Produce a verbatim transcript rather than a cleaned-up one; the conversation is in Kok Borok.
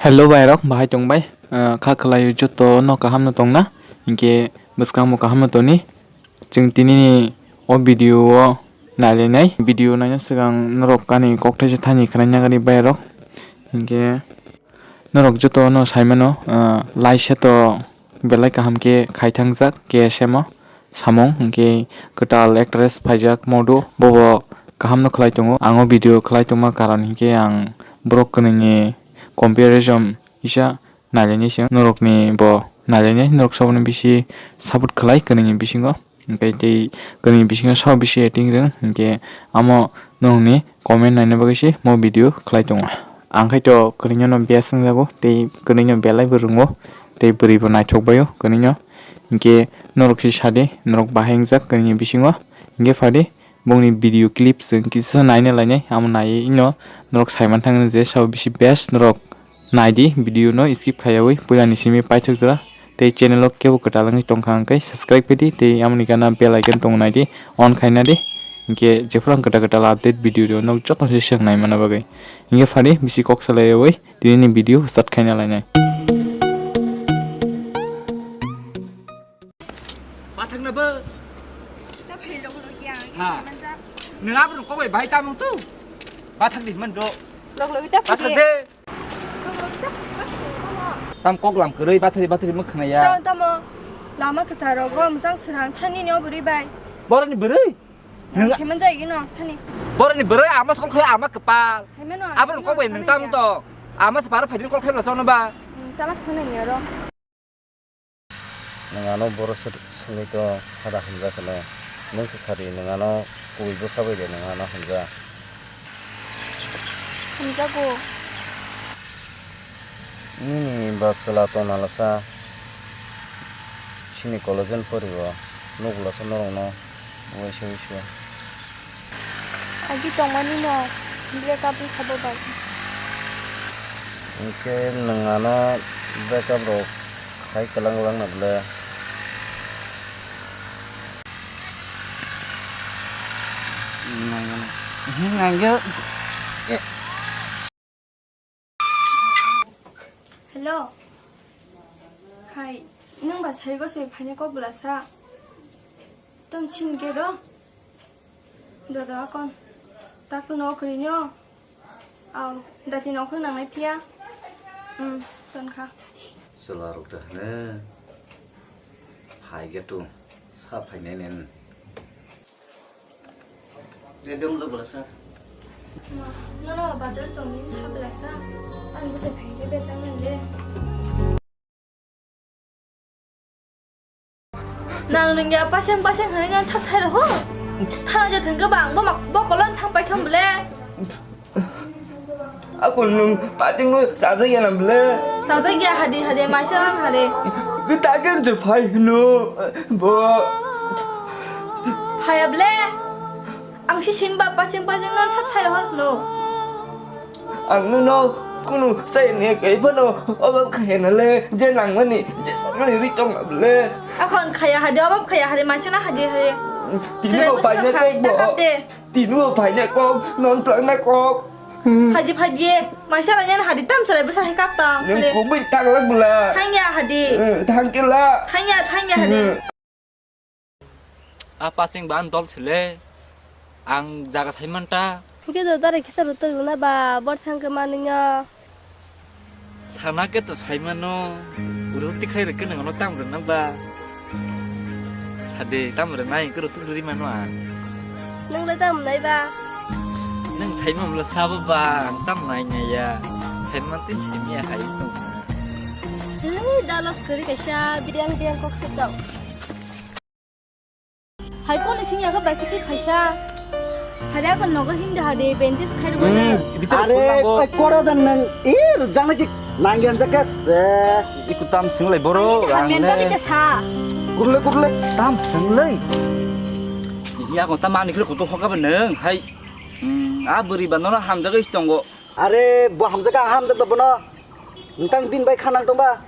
Hello bairok, bahai tongbai? Ah, kha khwlaio joto no kaham no tongna? Hinkhe bwskang bo kaham no toni. Chwng tini ni o video o nailainai. Video naina swkang norok ani kok thaisa thani khwlai nagari bairok. Hinkhe norok joto no saimano, ah, laisa to belai kaham khe khaithangjak K S M o samung, hinkhe kwtal actress phaijak Modu, bobo kaham no khwlai tongo. Ang o video khwlai tongma karon hinkhe ang borok kwnwi ni comparison kisa nailainai se norok ni bo nailainai, norok saboni bisi support khwlai kwnwi ni bisingo. Hinkhe tei kwnwi bisingo sabo bisi acting rwng, hinkhe amo nokni comment naina bagwi se mo video khlai tongo. Ang khai to kwnwi no best wngjago tei kwnwi no belai bo rwngo tei bwrwi bo naithok baio kwnwi no. Hinkhe norok se sadi, norok bahai wngjak kwnwi bisingo. Hinkhe phadi bongni video clip chwng kisa naina lainai, amo naiwi no norok saiman thangni je sabo bisi best norok naidi, video no skip khaiyawi puilani simi paithak jora. Tei channel o kebo kwtal wngwi tongkha hwnkhe subscribe khaidi tei amoni gana bell icon tongo naidi, on khaina di. Hinkhe jephuru ang kwtal kwtal update video rw nok joto se swk naimana bagwi. Hinkhe phadi bisi kok salaiwi tini ni video start khaina lainai. Bathakna bo. Ta phai lok lok ya, Ha. Manjak. Nwng abrung kok bai bai tamung tu. Bathak di man do. Lok lok ta Bathak phai. De. Tam kok lam kwrwi bathari bathari mwkhwna ya. Tamo, tamo. Lama kwcharo go mwsang srang thani ni o bwrwi bai. Boroni bwrwi? Nwng Seman jai gino thani. Boroni bwrwi ama skol khai ama kwpal. Saimano, Aboni saimano, kok bai nwng saimano tam ya. To. Ama se para phaidin kol khai bla sokno ba. Hmm, chalak sanai ni aro. Nwng ano boro swk-, swngwi to hada hamjak hwno. Nwng se sadi nwng ano kubui bwkha bai de nwng ano hamjak. Hamjago. Nini ba chwla tong nalasa. Chini college ni pori o. Nuk bulasa norok no. Waisa waisa. Agi tongmani no break up wngkha bo bai. Hinkhe nwng ano break up rok khai kwlang kwlang no bwle? Nangya. Hello. Hai, nwng ba saigo se phaina kok bwlasa? Tom sin ge do? Dodo akon. Takto no kwrwino. Au, dati no khwng nangnai phiya. Hmm, ton kha. Chwla rok da hne. Phai ge tu. Sa phainai nen. Ready wng jok bwlasa. Ma, nono bazar tongmani sa bwlasa. Ani bwsai phaikhe bejak nang le. Nang nungya paseng paseng hwnwi nang sap sai rw ho. Thana je thwngkhe ba ang bo mak-, bo kolon thang pai thang bwle. Ako nwng patingno chajak ya na bwle? Chajak ya hadi hadi, maisa nang hadi. Gita ke je phai hino, bo. Phaya bwle? Ang si sin ba paching paching non sap sai hor no. Ang no kunu sai ne kai phano obab khaya na le, je nang mani, je sa mani ri tong bwle. Akhon khaya hadi, obab khaya hadi, maisa na hadi hadi. Tini bo phai ne kok bo. Tini bo phai ne kok, non tlang na kok. Haji phaji, maisa la nyan hadi tam salai bwsa hai kap tam. Nang kubui tak lak bwla. Thangya hadi. Eh, thangke la. Thangya, thangya hadi. Hmm. A pacheng ba ang dol sile. Ang jaga sai manta. Hingke do dare kisa rutoi guna ba bor thangke maningya. Sana ke to sai mano, ulo tikhai reke nang no tam rena ba. Sade tam rena, ke rutuk riri mano a. Nang le tam nai ba. Nang sai mam lo sa ba ba, ang tam nai nai ya. Sai man tin sai mi hai to. Hei, dalas kari kaisa, bidiang bidiang kok setok. Hai, kono sing ya khe bai khe khaisa. Hari ako nogo himda hade, benches khai rwgwla. Hmm, bitor Are, khullango. Oi, koro jan nang, eh, rwjaknai sik, nangyan jakha se. Iku tam swng lai boro, Ani ang hamyan ne. Bagwi ta sa. Kurle, kurle, tam swng lai. Iya, ko tam ani khle kutu hoka ba nang, hai. Hmm, a bwrwi ba nono hamjagwi tongo. Are, bo hamjak, ang hamjak da bono. Nwtang bini bai kha nang tongba?